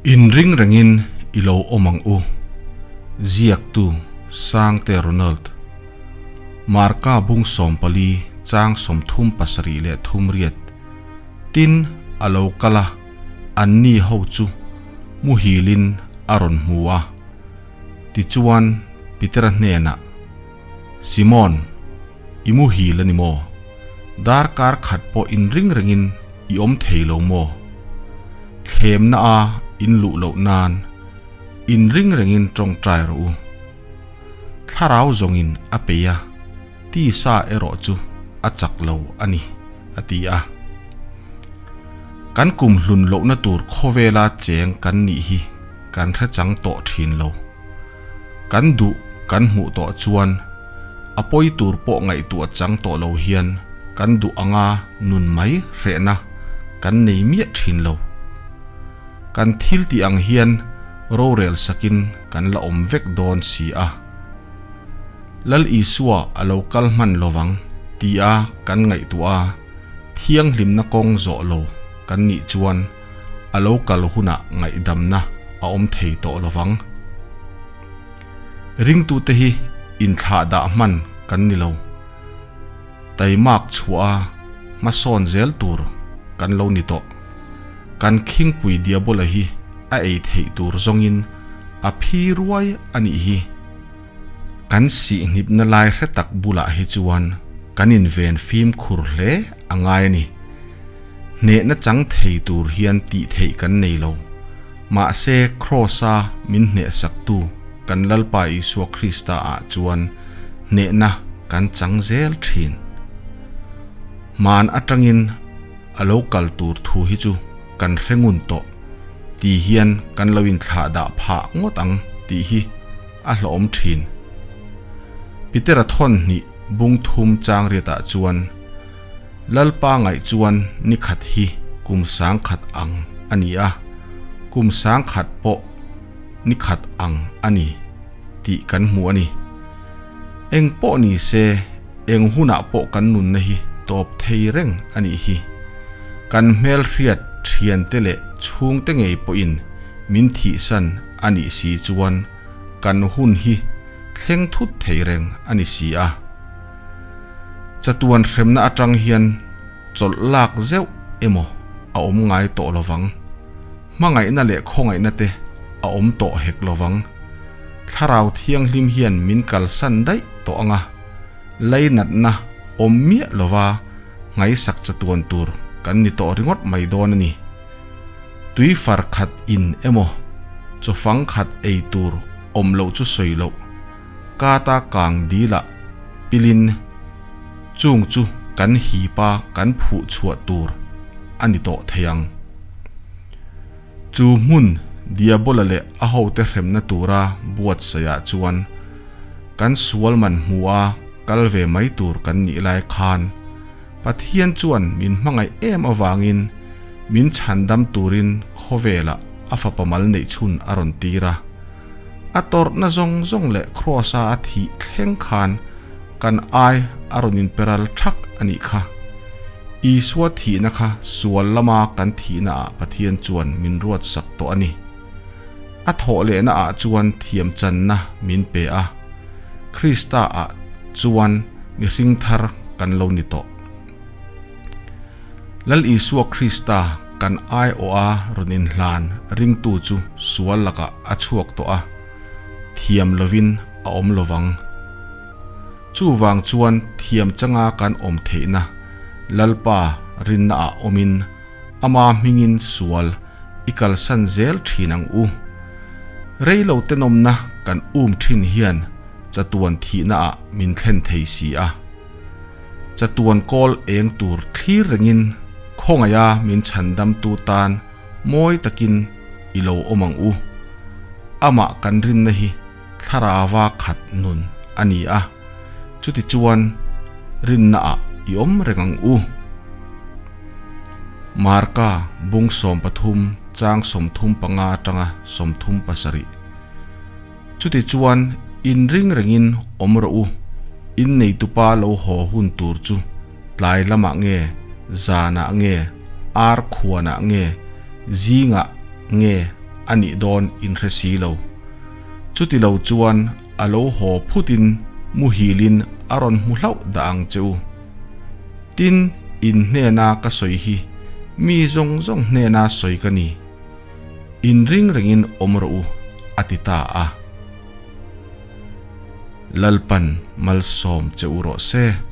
Inring rengin i lo awm ang u, ziaktu Sangte Ronald. Marka bung 14 chang 37 riat tin a lo kal a, anni ho chu muhilin a rawn hmu a. Tichuan Petera hnenah, Simon, i muhil a ni maw? Darkar khat pawh inring rengin i awm thei lo maw? Thlemna a in luh loh nan inring rengin tawngtai rawh u. Thlarau zawngin a peih a, tisa erawh chu a chak lo a ni, a ti a. Kan kum hlun lohna tur khawvela cheng kan nih hi kan hre chang tawh thin lo. Kan duh kan hmuh tawh chuan a pawi tur pawh ngaihtuah chang tawh lo hian kan duh anga nun mai hrehna kan nei miah thin lo. Kan thil tih ang hian rorel sakin kan la awm vek dawn si a. Lal Isua a lo kal hman lovang tia kan ngaihtuah a, thianghlimna kawng zawh lo kan nih chuan a lo kal hunah ngaihdamna a awm thei tawh lovang. Ringtute hi inthlah dah hman kan ni lo. Taimak chhuah a hmasawn zel tur kan lo ni tawh. Kan khingpui Diabola hi a ei theih tur zawngin a phi ruai a nih hi. Kan sihhnipna lai hre tak bulah hi chuan kan inven fimkhur hle a ngai a ni. Hnehna chang thei tur hian tih theih kan nei lo. Mahse, Kraws-a min hnehsaktu kan Lalpa Isua Krista-ah chuan hnehna kan chang zel thin. Hman atangin a lo kal tur thu hi chu kan hre ngun tawh ti hian kan lo inthlahdah phah ngawt ang tih hi a hlawhawm thin. Petera thawn hnih bung thum chang riatah chuan Lalpa ngaih chuan ni khat hi kum sangkhat ang a ni a, kum sangkhat pawh ni khat ang a ni tih kan hmu a ni. Eng pawh ni se, eng hunah pawh kan nunna hi tawp thei reng a nih hi. Kan hmelhriat thiante leh chhungte ngei pawhin min thihsan a nih si chuan kan hun hi thleng thut thei reng a ni si a. Chatuan hremna atang hian chawlh lak zeuh emaw a awm ngai tawh lovang. Hmangaihna leh khawngaihna te a awm tawh hek lovang. Thlarau Thianghlim hian min kalsan daih tawh anga leinatna awm miah lova nghaisak chatuan tur kan ni tawh ringawt mai dawn a ni. Tui far khat in emaw chawfang khat ei tur awm loh chu sawi loh. Kata kang dilah pilin chung chu kan hipa kan phuh chhuah tur a ni tawh thei ang. Chu hmun Diabola leh a hote hremna tura buatsaihah chuan kan sual man hmua kal ve mai tur kan nih lai khan Pathian chuan min hmangaih em avangin min chhandam turin khawvelah a fapa mal neih chhun a rawn tir a. A tawrhna zawng zawng leh Kraws-a a thih thleng khan kan ai a rawn inperal thak a nih kha. Isua thihna kha sual lama kan thihnaah Pathian chuan min ruatsak tawh a ni. A thawh lehnaah chuan thiamchanna min pe a, Krista-ah chuan mihring thar kan lo ni tawh. Lal Isua Krista kan aiawha rawn inhlan ringtu chu sual lakah a chhuak tawh a, thiam lovin a awm lovang. Chuvang chuan thiam changa kan awm theihna Lalpa rinnaah awmin ama hmingin sual i kalsan zel thin ang u. Reilo tenawmna kan um thin hian chatuan thihnaah min thlen thei si a. Chatuan kawl eng tur thlir rengin khawngaiha min chhandamtu tan mawi takin i lo awm ang u. Amah kan rinna hi thlarava khat nun a ni a, chutichuan rinnaah i awm reng ang u. Marka bung 13 chang 35 atanga 37. Chutichuan, inring rengin awm rawh u, in neitupa lo haw hun tur chu tlai lamah nge, zanah nge, ar khuanah nge, zingah nge a nih dawn in hre si lo. Chuti lo chuan a lo haw phutin muhilin a rawn hmu hlauh dah ang che u. Tin, in hnena ka sawi hi mi zawng zawng hnena sawi ka ni. Inring rengin awm rawh u, a ti ta a. Lalpan malsawm che u rawh se.